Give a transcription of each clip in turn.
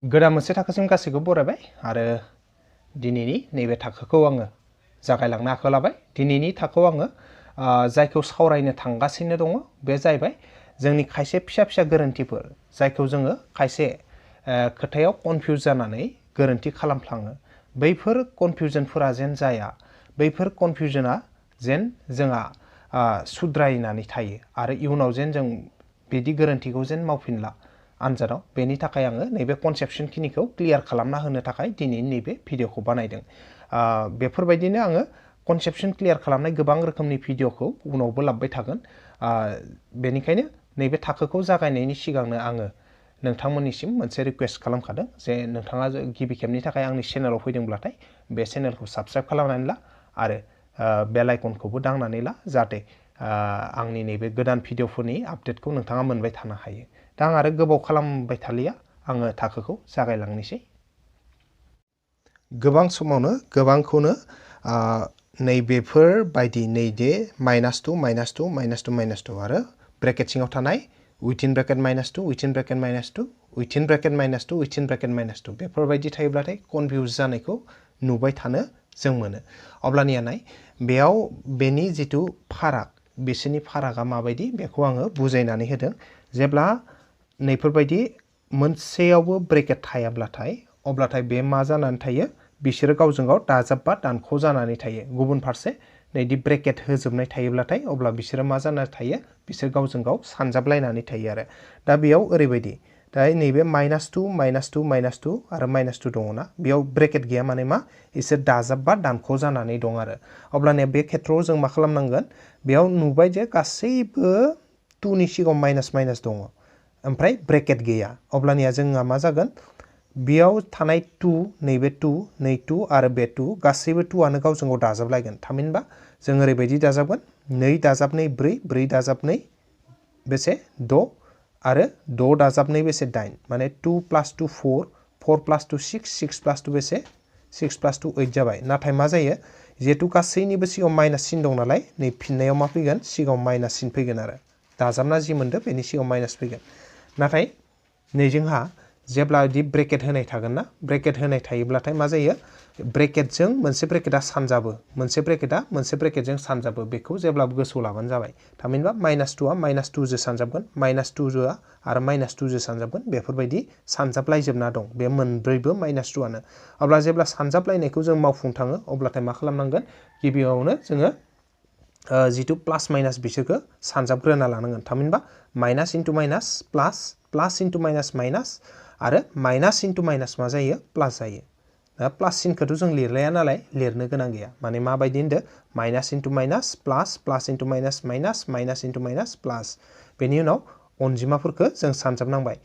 गोदान मोनसे थाखोसिम गासैखौबो बरायबाय आरो दिनैनि नैबे थाखोखौ आङो जागायलांनो आखायाव लाबाय। दिनैनि थाखोआव आङो जायखौ सावरायनो थांगासिनो दङ बे जाहैबाय जोंनि खायसे फिसा फिसा गोरोन्थिफोर जायखौ जोङो खायसे खोथायाव कनफिउज जानानै गोरोन्थि खालामफ्लाङो। बैफोर कनफिउजनफोरा जेन जाया, बैफोर कनफिउजना जेन जोंहा सुद्रायनानै थायो आरो इयुनाव जेन जों बिदि गोरोन्थिखौ जेन मावफिनला आनजादाव, बेनि थाखाय आङो नैबे कनसेप्शन खिनिखौ क्लियार खालामना होनो थाखाय दिनैनि नैबे भिडिअखौ बानायदों। बेफोरबायदिनो आङो कनसेप्शन क्लियार खालामनाय गोबां रोखोमनि भिडिअखौ उनावबो लाबोबाय थागोन। बेनिखायनो नैबे थाखोखौ जागायनायनि सिगांनो आङो नोंथांमोननिसिम मोनसे रिक्वेस्ट खालामखादों जे नोंथाङा गिबि खेबनि थाखाय आंनि चेनेलाव फैदोंब्लाथाय बे चेनेलखौ साबस्क्राइब खालामनानै ला आरो बेल आइकनखौबो दांनानै ला, जाहाथे आंनि नैबे गोदान भिडिअफोरनि आपडेटखौ नोंथाङा मोनबाय थानो हायो। दा आं आरो गोबाव खालामबाय थालिया, आङो थाखोखौ जागायलांनोसै। गोबां समावनो गोबांखौनो नैबेफोरबायदि नैदे -2 -2 -2 आरो ब्रेकेट सिङाव थानाय within bracket -2 within bracket -2 within bracket -2 within bracket -2 बेफोरबायदि थायोब्लाथाय कनफिउज जानायखौ नुबाय थानो जों मोनो। अब्लानिया नाय बेयाव बेनि जिथु फाराग, बिसोरनि फारागा माबायदि बेखौ आङो बुजायनानै होदों। जेब्ला नैफोरबायदि मोनसेयावबो ब्रेकेट थायाब्लाथाय अब्लाथाय बे मा जानानै थायो, बिसोरो गावजों गाव दाजाब बा दानख' जानानै थायो। गुबुन फारसे नैदि ब्रेकेट होजोबनाय थायोब्लाथाय अब्ला बिसोरो मा जानानै थायो, बिसोर गावजों गाव सानजाबलायनानै थायो आरो। दा बेयाव ओरैबायदि, दा नैबे -2 -2 -2 आरो -2 दङना, बेयाव ब्रेकेट गैया माने मा, इसोर दाजाब बा दानख' जानानै दं आरो। अब्लानिया बे खेथ्रआव जों मा खालामनांगोन, बेयाव नुबाय जे गासैबो 2 नि सिगाङाव माइनास दङ ओमफ्राय ब्रेकेट गैया। अब्लानिया जोंहा मा जागोन, बेयाव थानाय 2, नैबे 2, नै 2 आरो बे 2 गासैबो 2आनो गावजों गाव दाजाबलायगोन। थामहिनबा जों ओरैबायदि दाजाबगोन, 2 दाजाब 2 4, 4 दाजाब 2 बेसे 6 आरो 6 दाजाब 2 बेसे 8, माने 2 + 2 4, 4 + 2 6, 6 + 2 बेसे 6 + 2 8 जाबाय। नाथाय मा जायो, जिहेतु गासैनिबो सिगाङाव माइनास सिन दं नालाय, नै फिननायाव मा फैगोन, सिगाङाव माइनास सिन फैगोन आरो दाजाबना जि मोनदों बेनि सिगाङाव माइनास फैगोन। नाथाय नै जोंहा जेब्ला बिदि ब्रेकेट होनाय थागोन ना, ब्रेकेट होनाय थायोब्लाथाय मा जायो, ब्रेकेटजों मोनसे ब्रेकेटा सानजाबो, मोनसे ब्रेकेटा मोनसे ब्रेकेटजों सानजाबो, बेखौ जेब्लाबो गोसोआव लाबानो जाबाय। थामहिनबा -2आ -2 जो सानजाबगोन, -2 आरो -2 जो सानजाबगोन, बेफोरबायदि सानजाबलायजोबना दं बे मोनब्रैबो -2आनो। अब्ला जेब्ला सानजाबलायनायखौ जों मावफुं थाङो अब्लाथाय मा खालामनांगोन, गिबियावनो जोङो जिथु प्लास माइनास बिसोरखौ सानजाबग्रोना लानांगोन। थामहिनबा minus into minus plus, plus into minus minus आरो माइनास इन्टु माइनास मा जायो, प्लास जायो। दा प्लास सिनखौथ' जों लिरलाया नालाय लिरनो गोनां गैया, माने माबायदि होनदो, minus into minus plus, plus into minus minus, minus into minus plus. बेनि उनाव अनजिमाफोरखौ जों सानजाबनांबाय।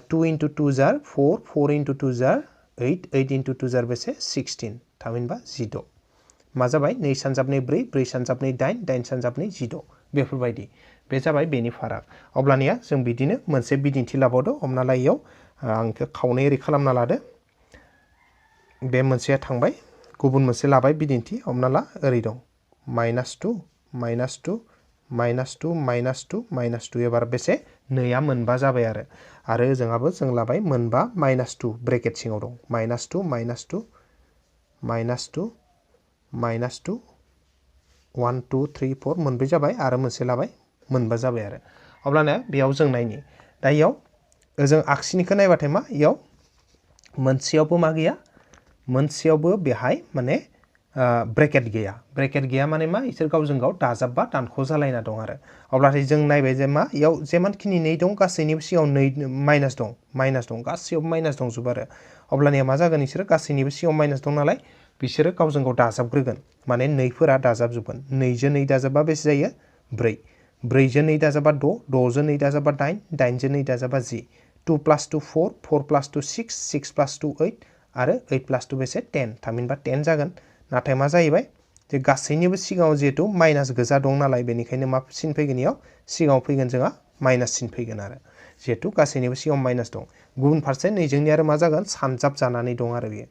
2 × 2 जार 4, 4 × 2 जार 8, 8 × 2 जार बेसे 16, थामहिनबा 16। मा जाबाय, 2 सानजाब 2 4, 4 सानजाब 2 8, 8 सानजाब 2 16 बेफोरबायदि। बे जाबाय बेनि फाराग। अब्लानिया जों बिदिनो मोनसे बिदिन्थि लाबावदो। हमना ला इयाव आं इखौ खावनै ओरै खालामना लादो, बे मोनसेया थांबाय, गुबुन मोनसे लाबाय बिदिन्थि। हमना ला ओरै दं -2 -2 -2 -2 एबार बेसे, 2आ मोनबा जाबाय आरो ओजोंहाबो जों लाबाय मोनबा -2 ब्रेकेट सिङाव दं, -2 -2 -2 -2 1 2 3 4 मोनब्रै जाबाय आरो मोनसे लाबाय मोनबा जाबाय आरो। अब्लाना बेयाव जों नायनि, दा इयाव ओजों आगसिनिखौ नायबाथाय मा, इयाव मोनसेयावबो मा गैया, मोनसेयावबो बेहाय माने ब्रेकेट गैया। ब्रेकेट गैया माने मा, इसोर गावजों गाव दाजाब बा दानख' जालायना दं आरो। अब्लाथाय जों नायबाय जे मा, इयाव जेमानखिनि 2 दं गासैनिबो सिगाङाव 2 माइनास दं, गासैयावबो माइनास दंजोबो आरो। अब्लानिया मा जागोन, इसोरो गासैनिबो सिगाङाव माइनास दं नालाय बिसोरो गावजों गाव दाजाबग्रोगोन, माने 2फोरा दाजाबजोबगोन। 2 जों 2 दाजाबा बेसे जायो, 4, 4 जों 2 दाजाबा 6, 6 जों 2 दाजाबा 8, 8 जों 2 दाजाबा 10, 2 + 2 4, 4 + 2 6, 6 + 2 8 आरो 8 + 2 बेसे 10, थामहिनबा 10 जागोन। नाथाय मा जाहैबाय, जे गासैनिबो सिगाङाव जिहेतु माइनास गोजा दं नालाय, बेनिखायनो मा सिन फैगोन, इयाव सिगाङाव फैगोन जोंहा माइनास सिन फैगोन आरो, जिहेतु गासैनिबो सिगाङाव माइनास दं। गुबुन फारसे नैजोंनि आरो मा जागोन, सानजाब जानानै दं आरो बेयो,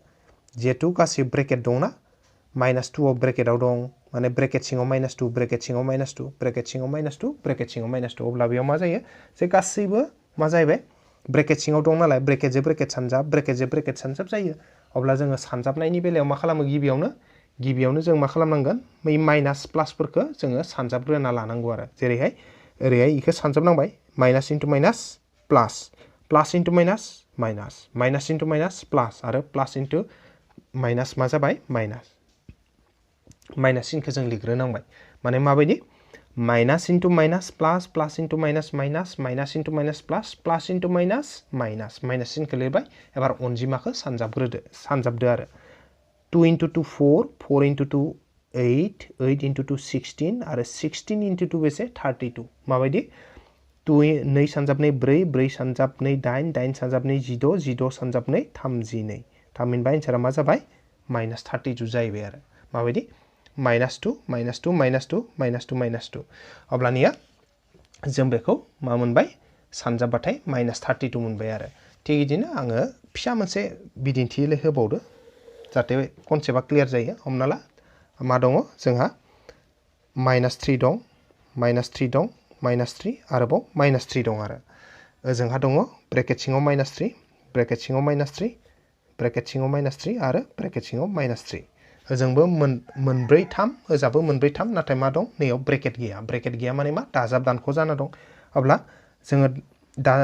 जिहेतु गासै ब्रेकेट दंना, -2 ब्रेकेटाव दं, माने ब्रेकेट सिङाव -2, ब्रेकेट सिङाव -2, ब्रेकेट सिङाव -2, ब्रेकेट सिङाव -2, अब्ला बेयाव मा जायो, जे गासैबो मा जाहैबाय, ब्रेकेट सिङाव दं नालाय ब्रेकेटजों ब्रेकेट सानजाब जायो अब्ला जोङो सानजाबनायनि बेलायाव मा खालामो गिबियावनो जों मा खालामनांगोन बै माइनास प्लासफोरखौ जोङो सानजाबग्रोना लानांगौ आरो जेरैहाय ओरैहाय इखौ सानजाबनांबाय minus into minus plus into minus minus into minus plus आरो प्लास इन्टु माइनास मा जाबाय माइनास सिनखौ जों लिरग्रोनांबाय माने माबायदि minus into minus plus into minus minus into minus plus into minus सिनखौ लिरबाय एबार अनजिमाखौ सानजाबदो आरो 2 इन्टु 2 4 इन्टु 2 8 इन्टु 2 16 आरो 16 इन्टु 2 बेसे 32 माबायदि 2 सानजाबनै 4 सानजाबनै 8 सानजाबनै 16 सानजाबनै 32 थामहिनबा एन्सारा मा जाबाय -32 जाहैबाय आरो माबायदि -2 अब्लानिया जों बेखौ मा मोनबाय सानजाबबाथाय -32 मोनबाय आरो थिग बिदिनो आङो फिसा मोनसे बिदिन्थि होबावदो जाहाथे कनसेप्टआ क्लियार जायो हमना ला मा दङ जोंहा -3 दं -3 आरोबाव -3 दं आरो ओजोंहा दङ ब्रेकेट सिङाव -3 ब्रेकेट सिङाव -3 ब्रेकेट सिङाव -3 आरो ब्रेकेट सिङाव -3 ओजोंबो मोनब्रै 3 ओजाबो मोनब्रै 3 नाथाय मा दं नैयाव ब्रेकेट गैया माने मा दाजाब दानख' जाना दं अब्ला जोङो दा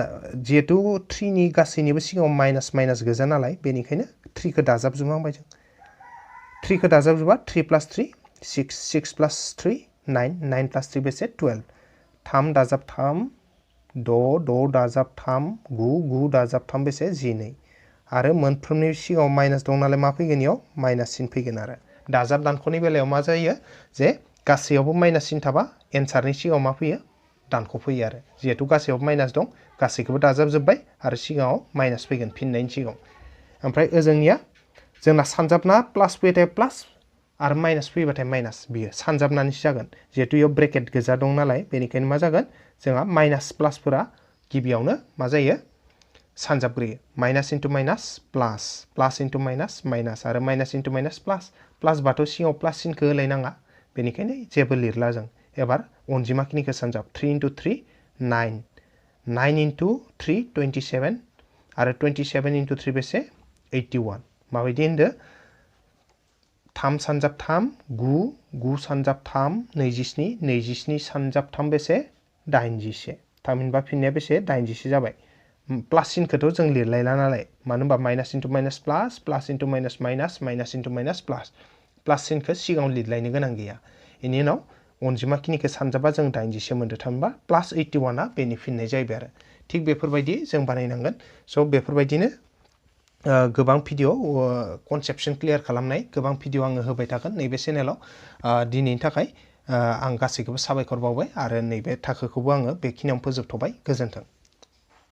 जिहेतु 3 नि गासैनिबो सिगाङाव माइनास गोजा नालाय बेनिखायनो 3 खौ दाजाबजोबनांबाय जों 3 खौ दाजाबजोबा 3 + 3 6 + 3 9 + 3 बेसे 12 3 दाजाब 3 6 दाजाब 3 9 दाजाब 3 बेसे 12 आरो मोनफ्रोमनि सिगाङाव माइनास दं नालाय मा फैगोन इयाव माइनास सिन फैगोन आरो दाजाब दानख'नि बेलायाव मा जायो जे गासैयावबो माइनास सिन थाबा एन्सारनि सिगाङाव मा फैयो दानख' फैयो आरो जिहेतु गासैयावबो माइनास दं गासैखौबो दाजाबजोब्बाय आरो सिगाङाव माइनास फैगोन फिननायनि सिगाङाव ओमफ्राय ओजोंनिया जोंना सानजाबना प्लास फैबाथाय प्लास आरो माइनास फैबाथाय माइनास बियो सानजाबनानैसो जागोन जिहेतु इयाव ब्रेकेट गोजा दं नालाय बेनिखायनो मा जागोन जोंहा माइनास प्लासफोरा गिबियावनो मा जायो सानजाबग्रोयो minus into minus plus into minus आरो माइनास इन्टु माइनास प्लास बाथ' सिङाव प्लास सिनखौ होलायनाङा बेनिखायनो जेबो लिरला जों एबार अनजिमाखिनिखौ सानजाब 3 इन्टु 3 9 इन्टु 3 27 आरो 27 इन्टु 3 बेसे 81 माबायदि होनदो 3 सानजाब 3 9 सानजाब 3 27 सानजाब 3 बेसे 81 थामहिनबा फिननाया बेसे 81 जाबाय प्लास सिनखौथ' जों लिरलायला नालाय मानो होनबा minus into minus plus into minus minus into minus plus सिनखौ सिगाङाव लिरलायनो गोनां गैया बेनि उनाव अनजिमाखिनिखौ सानजाबा जों 81 मोनदो थामहिनबा +81 बेनि फिननाय जाहैबाय आरो थिग बेफोरबायदि जों बानायनांगोन स' बेफोरबायदिनो गोबां भिडिअ कनसेप्सन क्लियार खालामनाय गोबां भिडिअ आङो होबाय थागोन नैबे चेनेलाव दिनैनि थाखाय आं गासैखौबो साबायखर बावबाय आरो नैबे थाखोखौबो आङो बेखिनियावनो फोजोबथ'बाय गोजोन्थों।